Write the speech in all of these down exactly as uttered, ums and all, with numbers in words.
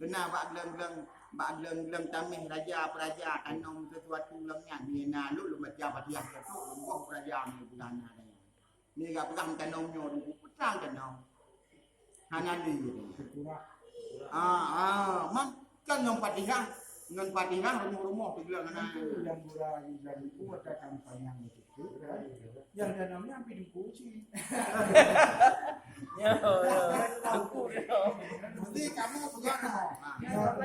Keunan bak gleueng-gleueng, bak gleueng-gleueng tameh raja peuraja tanong sesuatu lam nyan. Nyan na lôn, lôn baca Fatihah jatuh, lôn boh peuraja nyan peugah na. Ni gak peugah tanong nyoe dulu, peutang tanong. Hana lé. Ah, ah, man kan ngon Fatihah, ngon Fatihah rumoh-rumoh teugleueng hana. Itu yang murah, yang itu ada kampanye itu. Yang dalamnya hampir dikunci. Ya, ya. Tunggu dia. Mesti kamu pegang. Ya,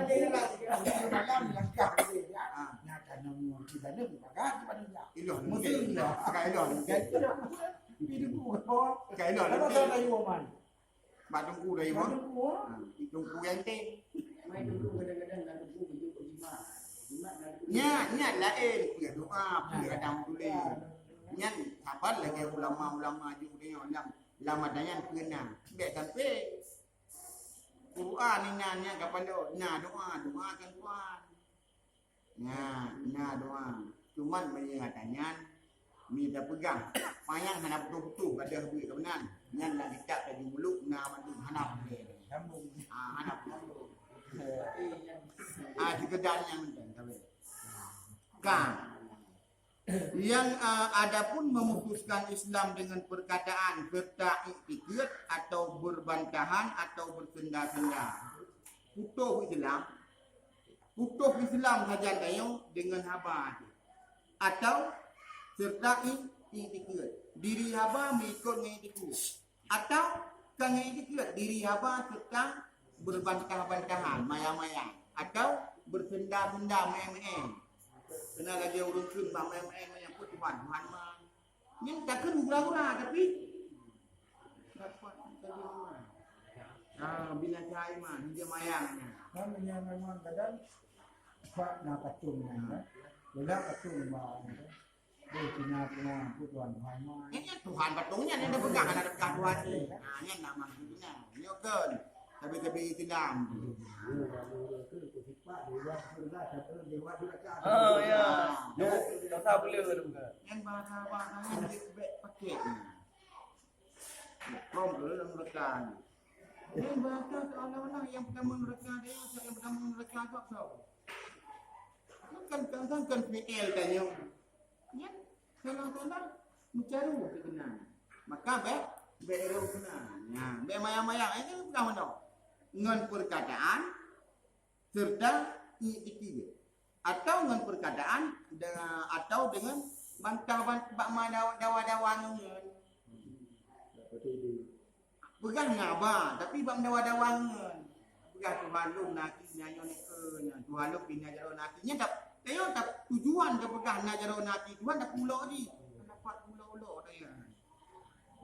malam langkah dia. Nah, tanong di dalam, bagah di dalam. Iloh, mungkin. Mungkin. Agak iloh. Jadi, tidak. Hampir dikunci. Agak iloh. Kalau saya dari Oman. Bak teungku dari Bak mana? Teungku, ha? Ha, teungku yang teh. Mai teungku kadang-kadang nak teungku beujeuet jimat. Jimat nak teungku. Nya, nya laén peue doa, peue kadang tuléh. Nyan saban lagèe ulama-ulama jeuet tengok lam, lam ata nyan peue na. Bèk sampai Quran inan nyan kapalo na doa, doa kan Quran. Nya, na doa. Cuman meunyoe gata nyan, mi tapeugah, panyang hana putôh-putôh gadoh buet keunan. Nyan lam kitab Tajul Muluk na mandum hana putôh. Ah, hana putôh. Ah, sekedar nyan mantong, tapi. Ka. Yang, ah, adapun memutuskan Islam dengan perkataan serta iktikad atau berbantahan atau bersenda-senda. Putôh Islam, putôh Islam sajan tanyoe deungon haba teuh. Atau serta i-, iktikad. Diri haba meuikot ngon iktikad. Atau ka ngon iktikad, diri haba serta berbantah-bantahan, mayang-mayang. Atau bersenda-senda, meu'en-meu'en. Keunan lagèe ureueng kheun bak meu'en-meu'en, meu'en peue Tuhan, Tuhan man. Nyan takheun gura-gura, tapi dapat saja iman. Ah, binasa iman, hingga mayang nyan. Kan meunyoe memang kadang bak na patung nyan, kan? Bela patung bak, kan? Deh, Cina, Cina, tu Tuhan, Tuhan, Tuhan. Nyan, nyan Tuhan patung nyan, nyan dah peugah, ada peugah Tuhan ni. Ah, nyan nama Tuhan. Nyoe kan, tapi-tapi Islam. Oh, ya. Dosa boleh tu bukan? Nyan bahasa-bahasa nyan dia bek pakai. Krom dulu dalam neraka ni. Nyan bahasa seolah-olah yang pertama neraka dia, yang pertama neraka tu apa? Kan, kan, kan, kan P L tanya. Nyan, salah-salah, meucaru keunan. Maka bek, bek rôh keunan. Nya, bek mayang-mayang. Ini peugah meunoe. Ngon perkataan, serta iktikad. Atau ngon perkataan, de-, atau dengan bantah ban-, bak ma dawa-, dawa-dawa ngon. Peugah na ba, tapi bak meudawa-dawa ngon. Peugah Tuhan lôn na aki, na nyoe na, eh, nyan. Tuhan lôn pih na jaroe na aki. Nyan dak, tanyoe dak tujuan tapeugah na jaroe na aki Tuhan dak pulok jih. Dapat pulok-ulok dak ya.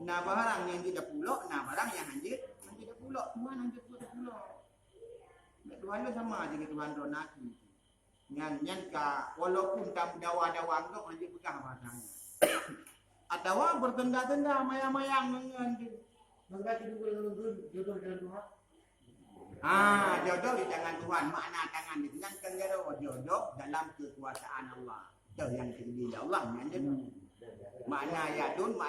Na barang nyang jeuet dak pulok, na barang nyang hanjeuet, hanjeuet dak pulok. Tuhan hanjeuet buet dak pulok. Tuhan lôn sama aja ngon Tuhan droe na aki. Nyan, nyan ka, walaupun ka meudawa-dawa anggap hana peugah bahasa nyan. Atawa beutenda-tenda, mayang-mayang ngon, ngon tu. Maka itu bukan ngon jodoh dalam Tuhan. Ah, jodoh di tangan Tuhan. Makna tangan di tangan kan jodoh, jodoh dalam kekuasaan Allah. Jodoh yang terjadi Allah, nyan jodoh. Makna yadun,